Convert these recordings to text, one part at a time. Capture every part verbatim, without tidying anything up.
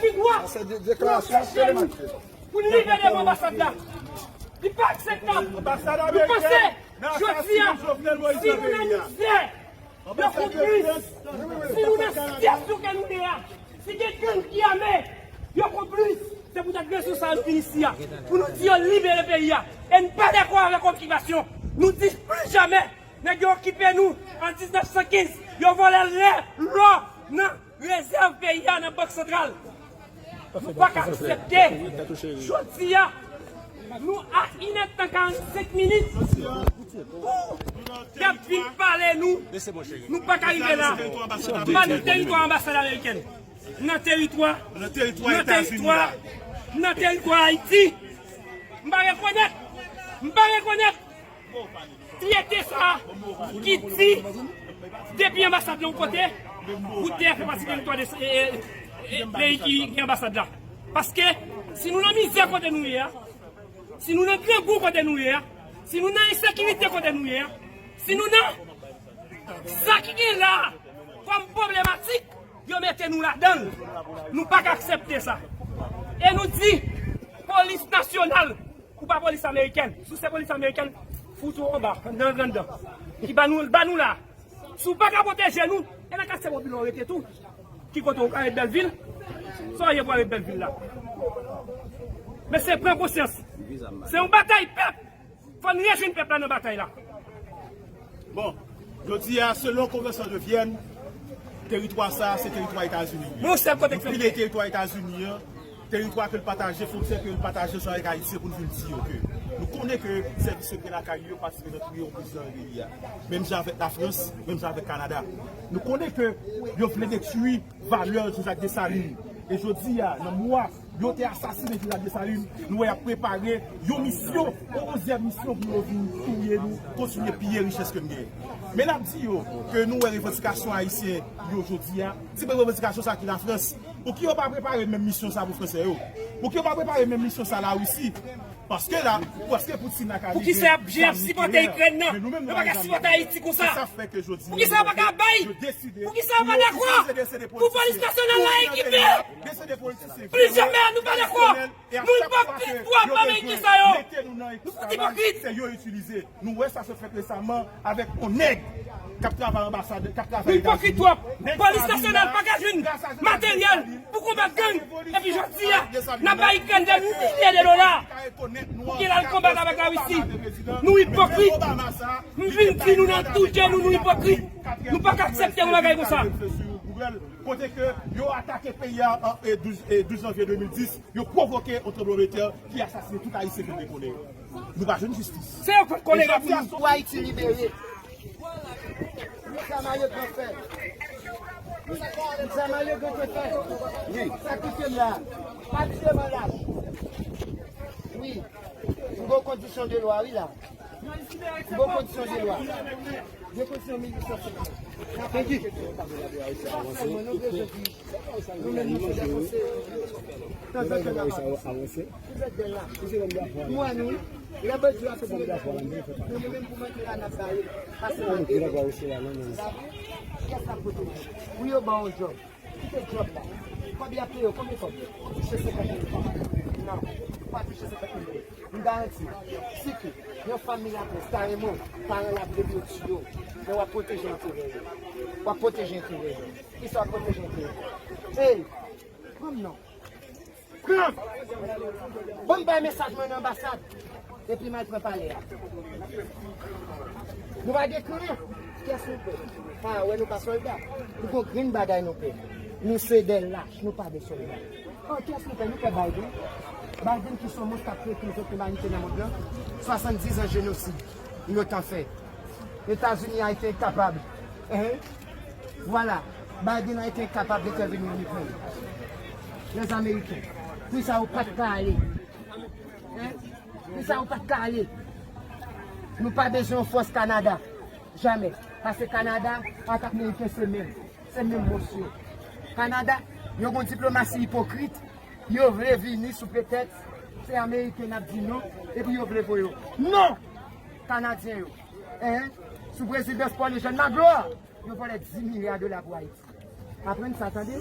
Ki dwa pou anpeche nou pou n rive devan anbasad la? Li pa akseptab. Nou panse, jodi a, si nou nan mizè, yo konplis. Si nou nan sitiyasyon ke nou ye a, si gen gang ki ame, yo konplis. Se poutèt rezon sa a nou vin isi a, pou nou di yo libere peyi a. E n pa dakò avèk okipasyon. Nou di pli jamè nèg yo okipe nou an diznèf san kenz, yo vòlè lè, lò nan rezèv peyi a nan Bank Santral. Nou pa ka aksepte. Jodi a, nou a inèdtan karannsenk minit pou y ap vin pale nou. Nou pa ka rive la. Ba nou teritwa anbasad amerikèn. Nan teritwa, nan teritwa, nan teritwa Ayiti. M pa rekonèt. M pa rekonèt. Fyète sa ki di depi anbasad nan yon kote, Wout Dèyè fè pati teritwa de, e, e, e, peyi ki gen anbasad la. Paske si nou nan mizè kote nou ye a, si nou nan grangou kote nou ye a, si nou nan ensekirite kote nou ye a, si nou nan sa ki gen la a kòm pwoblematik, yo mete nou ladan l. Nou pa ka aksepte sa. E nou di, polis nasyonal, ou pa polis amerikèn. Si w se polis amerikèn, fout ou anba, anndan, anndan. Ki ba nou, ba nou la. Si w pa ka pwoteje nou, e nan katye popilè w rete tou. Ki kote w ka ret Bèlvil? Sa w ye pou w ret Bèlvil la? Mesye, pran konsyans. Se yon batay pèp. Fò n rejwenn pèp la nan batay la. Bon, jodi a, selon Konvansyon de Vyèn, teritwa sa a, se teritwa Etazini. Yon sèl kote Nou pile teritwa Etazini an, teritwa ke l pataje, fwontyè ke l pataje ansanm avèk Ayisyen pou n vin di yo ke nou konnen ke sèvis sekrè lakay yo patisipe nan touye yon prezidan nan peyi a. Menm jan avèk Lafrans, menm jan avèk Kanada. Nou konnen ke yo vle detwi valè Jean-Jacques Dessalines. E jodi a, nan mwa yo te asasinen Jean-Jacques Dessalines, nou wè y ap prepare yon misyon, yon onzyèm misyon pou yo vin touye nou, kontinye piye richès ke n genyen. Men n ap di yo ke nou wè revandikasyon ayisyen yo jodi a, ti revandikasyon sa ki Lafrans. Pouki yo pa prepare menm misyon sa pou fransè yo? Pouki yo pa prepare menm misyon sa Larisi? Paske la, paske Poutine la ka rive. Poukisa y ap, y ap sipòte Ikrèn nan? Yo pa ka sipòte Ayiti konsa. Poukisa yo pa ka bay? Poukisa yo pa dakò pou polis nasyonal la ekipe? Plizyè mè nou pa dakò. Nou ipokrit twòp, Ameriken sa yo. Nou fout ipokrit. Nou wè sa sot fèt resaman avèk yon nèg k ap travay anbasad, k ap travay Etazini. Nou ipokrit twòp. Polis nasyonal pa ka jwenn materyèl pou konbat gang. Epi jodi a, n ap bay Ikrèn dè milye de dola pou ke l al konbat avèk Larisi. Nou ipokrit. M vin di nou nan tout je nou, nou ipokrit. Nou pa ka aksepte yon bagay konsa. Kote ke yo atake peyi a, e, douz, e, douz janvye de mil dis, yo pwovoke yon tranblemanntè ki asasinen tout Ayisyen ke n te konnen yo. Nou pa jwenn jistis. Se yo k konnen pou nou. Pou Ayiti libere. Sa Mario Grand fè. Sa Mario Grand te fè. Wi. Sakrifye m la. Pa di devan lach. Wi. M gen kondisyon de lwa, wi, la. M gen kondisyon de lwa. M gen kondisyon mil uit san senkant. N ap aplike. Sèlman nou bezwen di, nou menm nou se dè konseye. Tanzantan n ap avanse. Vous êtes des lâches. Nou wè nou, wi. Lè bandi yo ap tire, nou menm pou manje la n ap ba yo. Pase nan de men. Kiyès k ap pote yo? Pou yo ba w yon djòb. Kite djòb la. Kòb y ap peye w, konbyen kòb? Ou touche senkant mil franc? Non, ou pa touche senkant mil franc. M garanti w, si ke yon fanmi laprès ta renmen w, paran l ap vle pou yo tiye w, men w ap pwoteje enterè yo. W ap pwoteje enterè yo. Kisa w ap pwoteje enterè yo? Ey, pran m non. Pran! Bon, m bay mesaj mwen nan anbasad. Epi m al pran palè a. Nou pa gen kren. Kiyès nou pè? A, wè nou pa sòlda. Nou gon grenn bagay nou pè. Nou se dè lach, nou pa de sòlda. An, kiyès nou pè? Nou pè Biden. Biden ki se yon mons k ap trete zèt imanite nan mond lan. Swasanndiz an jenosid. Yo t an fè. Etazini a été incapable. Hein? Voilà. Biden a été incapable d'intervenir en Ukraine. Les Américains. Poukisa yo pa t ka ale? Hein? Poukisa yo pa t ka ale? Nou pa bezwen yon fòs Kanada. Jamè. Paske Kanada ak Ameriken se menm. Se menm mons yo. Kanada, yo gon diplomasi ipokrit. Yo vle vini sou pretèks se Ameriken n ap di non, epi yo vle voye yo. Non! Kanadyen yo. Hein? Sou prezidans Paul Eugène Magloire, yo vòlè dis milya dola pou Ayiti. Aprann sa, tande?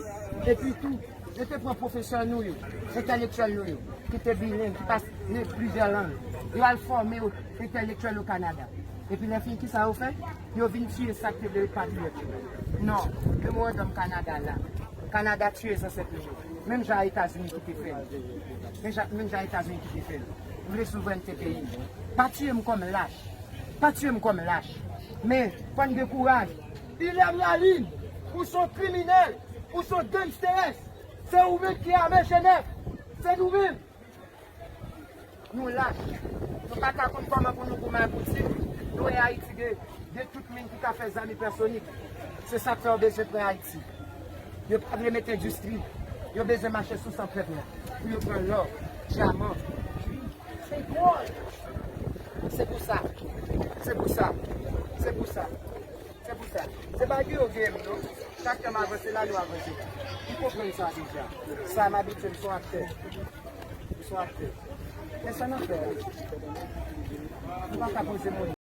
Epi tou, Yo te pran pwofesè nou yo, entèlektyèl nou yo, ki te bileng, ki pale plizyè lang. Yo al fòme yo entèlektyèl o Kanada. Epi lè fini, kisa yo fè? Yo vin tiye sa k te vle patriyòt yo. Non, memorandòm Kanada la. Kanada tiye zansèt nou yo. Menm jan Etazini ki te fè l. Menm jan, menm jan Etazini ki te fè l. Yo vle souvrènte peyi. Pa tiye m kòm lach. Pa tiye m kòm lach. Men, fò n gen kouraj. Ilèm Lalin, ou se yon kriminèl, ou se yon gangsters. Se ou menm ki ame Jenèf. Se nou menm. Nou lach. Nou pa ka konn kòman pou nou goumen ak Poutine. Nou wè Ayiti gen, gen tout moun ki ka fè zam ipèsonik. Se sa k fè yo bezwen pran Ayiti. Yo pa vle mete endistri. Yo bezwen mache sou san pèp la. Pou yo pran lò, dyaman, petwòl. Se pou sa. Se pou sa. Se pou sa. Se pou sa. Se pa gen yo gen m non. Chak tan m avanse la, nou avanse. M konprann sa deja. Sa m abitye, m se yon aktè. M se yon aktè. Men sa n ap fè a? Nou pa ka poze moun.